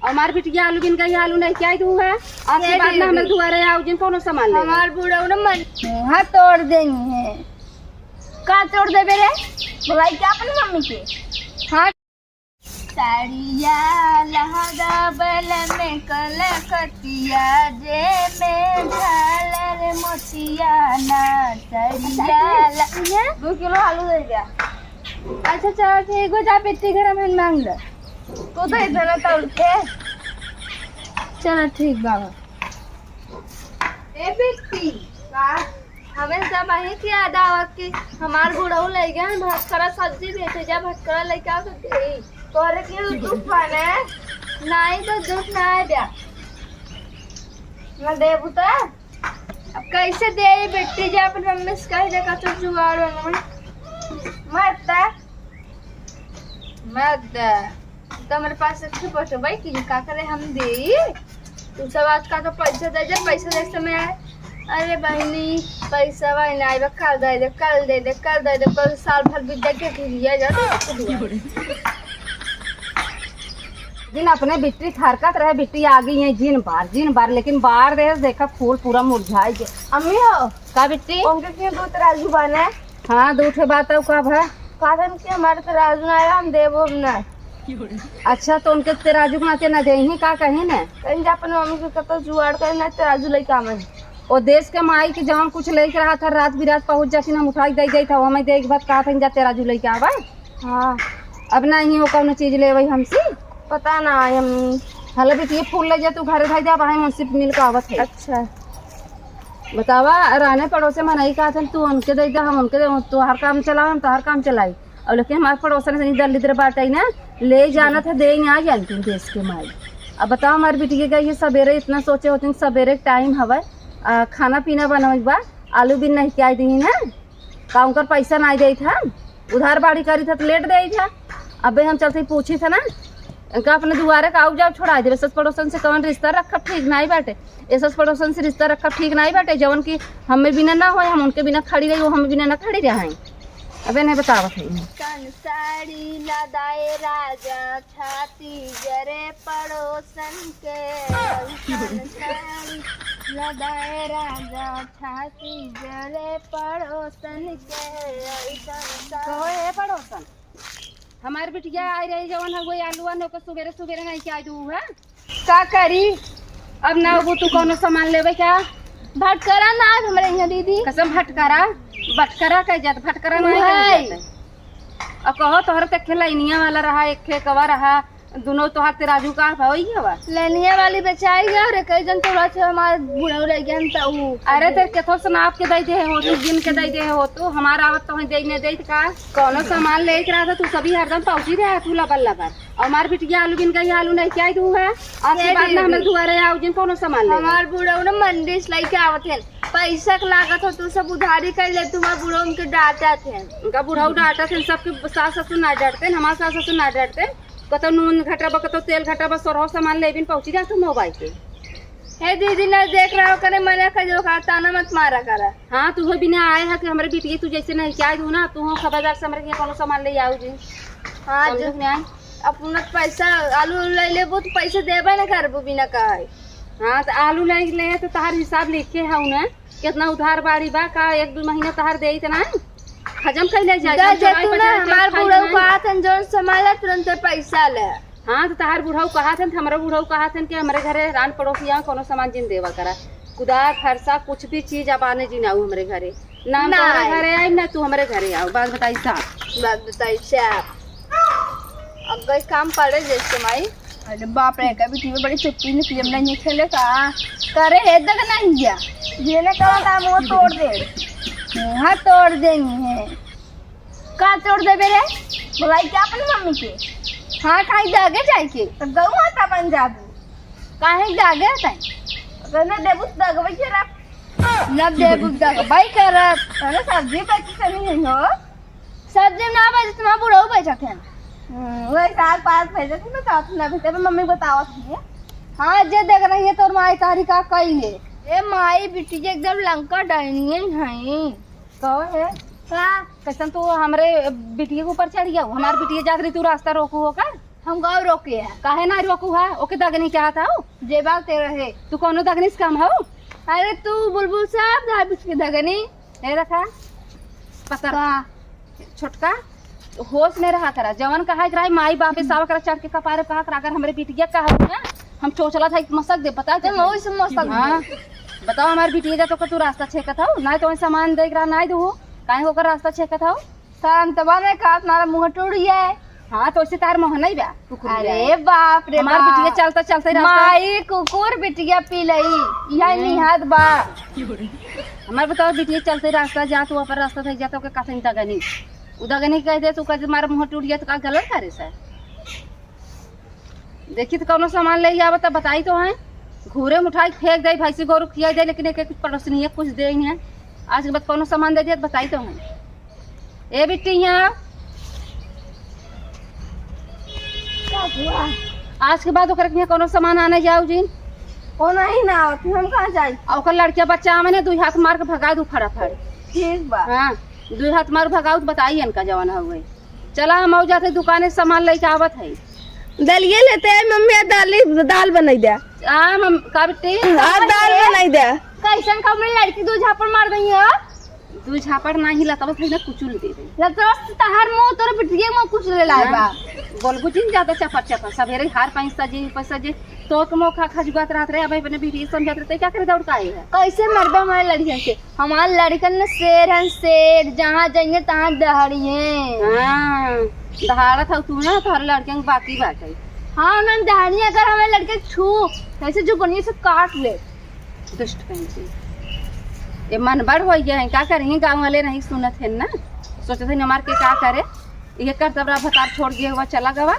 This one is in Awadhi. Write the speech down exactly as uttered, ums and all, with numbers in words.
हमार बिटिया आलू बिन गई, आलू नहीं क्या तू है? आपकी ये बात ना, हमारे दीदी। दुआरे आओ जिन, कौनो सामान ले। हमार बुढ़ऊ ना मन मुँह तोड़ देनी है। का तोड़ देबे रे? बुलाई क्या अपनी मम्मी के? हाँ। साड़िया लहंगा बल में कलकतिया, जे में झालर मोतिया ना। साड़िया ल- ये? दो किलो आलू दे दिया। अच्छा, चल ठीक हो, जा पित्ती घर में मांग ले। तू तो इतना तौल के। चलो ठीक बाबा। ए पित्ती, का? हमें सब अहीं के याद आवत कि हमार बुढ़ऊ लइ गए हैं भटकरा सब्जी बेचे, जा भटकरा लइके आओ तो दे। तोरे के दुख बा ने? नहीं तो दुख ना है जा। ना देबू तो? अब कैसे दे बेटी, जा अपन मम्मी से कह दे का तो जुगाड़ वाला में। मत दा। मत दा। तो हमारे पास अच्छे पटोबाई की का करे हम दे। तू सब आज का तो पैसा दे दे, पैसा दे समय आए। अरे बहनी, पैसा भाई ना आइबा, कल दे दे, कल दे दे, कल दे दे, कल साल भर बीत जाए, के लिया जा तो। दिन अपने बिट्टी थरकत रहे, बिट्टी आ गई है जिन बार, जिन बार, लेकिन बार दे देखा फूल पूरा मुरझाई गए। अम्मी हो। का बिट्टी? उनके क्यों दो तराजू बाने? हाँ, दो ठे बात है, का भा? कहतन कि हमारे तराजू ना आया, हम देबो ना। अच्छा, तो उनके तराजू के नाते ना देही, का कही ने? कहीं जा अपन मम्मी के कतो जुगाड़ करे ना, तराजू लइके आवे। ओ देश के माई के जवन कुछ लइके रहा था, रात बिरात पहुँच जाती ना, हम उठाई दे जाई था, हमें दे एक बात कहा था, जा तराजू लइके आवा। हाँ। अब ना ही हो कौनो चीज लेवे हमसे। पता ना है हम। हले बेटी, ये फूल ले जा, तू घरे धई दे, अब हम उनसे मिल के आवत है। अच्छा। बतावा, राने पड़ोसे मनई कहत हन, तू उनके दे दे, हम उनके दे, तोहार काम चलाओ, हम तोहार काम चलाई। और लेकिन हमारे पड़ोसन से दलिद्र बाटे ना, ले जाना था, दे ना जानती देश के माई। अब बताओ, हमारे बिटिया का ये सवेरे इतना सोचे होते, सवेरे टाइम हवे, आ, खाना पीना बनवे बा, आलू बिन नहीं क्या दी ना, का उनकर पैसा नहीं देत हम? उधार बाड़ी करी था तो लेट देत था। अबे हम चलते ही पूछी था ना, इनका अपने दुआरे का आउ जाओ छोड़ा देबे। सस पड़ोसन से कौन रिश्ता रखब ठीक नहीं बाटे। ए सस पड़ोसन से रिश्ता रखब ठीक नहीं बाटे। जवन की हमें बिना ना होए, हम उनके बिना खड़ी रही, वो हमें बिना ना खड़ी रहे। अबे नहीं बतावत है। कन साड़ी लदाए राजा, छाती जरे पड़ोसन के। कन साड़ी लदाए राजा, छाती जरे पड़ोसन के, अइसन सा- कहो, ए पड़ोसन, हमार बिटिया आई रही जवन है, वो आलूआ ने ओकर सुबेरे सुबेरे नहीं क्या दू है? का करी? अब ना वो तू कौनो सामान लेवे क्या? भटकरा ना आज हमरे यहाँ दीदी। कसम भटकरा, भटकरा कह जात, भटकरा ना कह वही। जात। अब कहो तोहर ते खेला इनिया वाला रहा, एक खेकवा रहा, दुनो तोहार तेराजू का भाव ही हवा। लेनिया वाली बेचाई गया रे, कई जन तोरा छे हमार बुढ़ऊ रह गया, हम तो ऊ अरे, तेरे केथो से नाप के दे दे हो तू, गिन के दे दे हो तू, हमार आवत तो है दे ने दे का? कौनो सामान लेके रहा था तू, सभी हरदम पहुंची रहा तू लबर लबर। और हमार बिटिया आलू गिन गई, आलू नहीं क्या दू है? आपकी ये बात ना दीदी। हमारे दुआरे आओ जिन कौनो सामान ले। हमार बुढ़ऊ ना मंडी से लेके आवत है, पैसा के लागत हो तू सब उधारी कर ले, तुम्हार बुढ़ऊ उनके डांटत है। उनका बुढ़ऊ डांटत है, सबके सास ससुर ना डांटते, हमार सास ससुर ना डांटते। कतौ नून घटा बा, कतौ तेल घटा बा, सोरहो सामान लेबिन पहुंची जा तू मोबाइल पे। हे दीदी, ना देख रहा हो करे, मना कर जो का ताना मत मारा करा। हाँ, तू हो बिना आए है कि हमरे बिटिया तू जैसे नहीं क्या दू ना, तू हो खबरदार से हमरे के कौनो सामान ले आऊ जी। हाँ, समझ जो में आए? अपना पैसा आलू ले लेबू तो पैसा देबे ना करबू बिना कहे। हाँ, तो आलू ले ले तो तहार हिसाब लिखे है उन्हें। कितना उधार बाड़ी बा का? एक दो महीना तहार देई त नाहीं? हजम कइले जाए, जा, हम जा, चढ़ाई तू पर ना, चढ़ाई हमार चढ़ाई बुढ़ऊ चढ़ाई। कहा थन, जौन संभाला तुरंते पैसा ले। हाँ, तो तहार बुढ़ऊ कहा थन, तो हमरो बुढ़ऊ कहा थन कि हमरे घरे रान पड़ोसिया कौनो सामान जिन देवा करा। कुदार, फरसा, कुछ भी चीज अब आने जिन आऊ हमरे घरे। ना हम ना तोहरे आई। घरे आई, ना तू हमरे घरे आऊ। बात बताई साफ। बात बताई साफ। अब गई काम पड़े जैसे माई। अरे बाप रे, कभी टीवी बड़ी चुप्पी निकली, हम नहीं खेले का। करे हे दग नहीं गया। ये ना कहा था, मुंह तोड़ दे। मुंह तोड़ देनी है। का तोड़ देबे रे? बुलाई क्या अपनी मम्मी के? हाँ, कहीं दागे जाए के? तो गऊ माता बन जाबू। काहे दागे तैं? अगर ना देबू तो दगबई करब। ना देबू तो दगबई करब। अरे सब्जी बेची से नहीं हो। सब्जी ना बेचे, तुम्हार बुढ़ऊ बेचत है। हम्म, वही साग पात भेजत है, बतावत ना भेजत, मम्मी बतावत है। हाँ, जे देख रही है तोर माई तारी का कइले। ए माई, बिटिया एकदम लंका डाइनियन है। कहो है? का? कैसन तू हमरे बिटिया के ऊपर चढ़ गया? हमार बिटिया जात रही, तू रास्ता रोकू हो का? हम गाँव रोके है। काहे ना रोकू है? ओके दगनी क्या था? जे बात ते रहे। तू कौनो दगनी से कम हो? अरे तू बुलबुल साहब ना बिच के दगनी। ए रखा। पता का? छोटका, होश में रहा करा। जवन कहा करा, माई बाप साव करा चढ़ के कपारे कहा करा, अगर हमरे बिटिया कहा ना, हम चोचला था, मसक दे, बता ते दे। मौज से मसक दे। हाँ। बताओ, हमार बिटिया जा तो का तू रास्ता छेकत हो? ना तो सामान दे करा, ना दू। काहे ओकर रास्ता छेकत हो? शांतवा ने कहा, तुम्हारा मुंह टूट गया है। हाँ, तो ऐसे तार मोह नहीं बा, कुकुर अरे बा। बाप रे हमार बाप। बिटिया चलता, चलता ही रास्ता। माई कुकुर बिटिया पी लई, यह हम्म। निहात बा। हमार बताओ, बिटिया चलते रास्ता जा, तू अपन रास्ता था, जा तो के कथन दगनी। उ दगनी कह दे, तू कह दे, "मारा मुंह टूट गया," तो का गलत करे से? देखी तो कौनो सामान ले आवे तो बताई तो है, घूरे में उठाई फेंक दे, भैंसी गोरू खिया दे, लेकिन एक, एक पड़ोसनिया कुछ दे ही नहीं। आज के बाद कौनो सामान दे दिया तो बताई तो है। ए बिट्टी, यहाँ आओ। का हुआ? आज के बाद ओकरे के यहाँ कौनो सामान आने जाओ जी। ओ नहीं ना, फिर हम कहाँ जाई? आ ओकर लड़किया बच्चा आवे ने, दुई हाथ मार के भगा दू फटाफट। ठीक बा। हाँ, दुई हाथ मार भगाऊ तो बताई इनका जवन हउए। चला, हम आऊ जाते दुकाने से सामान लेके आवत है। दलिये लेते हैं मम्मी, आ दाल, दाल बनाई दे। आ मम-, का बिट्टी? आ दाल बनाई दे। कैसन का हमरे लड़की दू झापड़ मार गई है? दू झापड़ नाही, लतवा से ना कुचुल दे दे। लतवा से तहार मुंह तोर बिटिया मुंह कुचले लाए बा। हाँ, बोलबू जिन ज्यादा चपर चपर, सवेरे हार पाई सजे, ऊपर सजे, तो के मोखा खजुआत रहत रहे, अब अपने बिटिया समझत रहते, क्या करे दौड़ का आए है? कैसे मरबा हमारे लड़कियन के? हमार लड़कन न शेर हन शेर, जहाँ जाइए तहाँ दहाड़िए। हाँ, दहाड़त हऊ तू ना, तोहरे लड़कन के बाकी बाटे। हाँ, उन्हन दहाड़िए, अगर हमारे लड़के छू, ऐसे जुबनिए से काट ले। दुष्ट कहीं के। ये मन बड़ हो गया है, का करेंगे? गाँव वाले नहीं सुनत है ना, सोचत है हमार के का करे। ये कर तब भतार छोड़ गए हुआ चला गवा।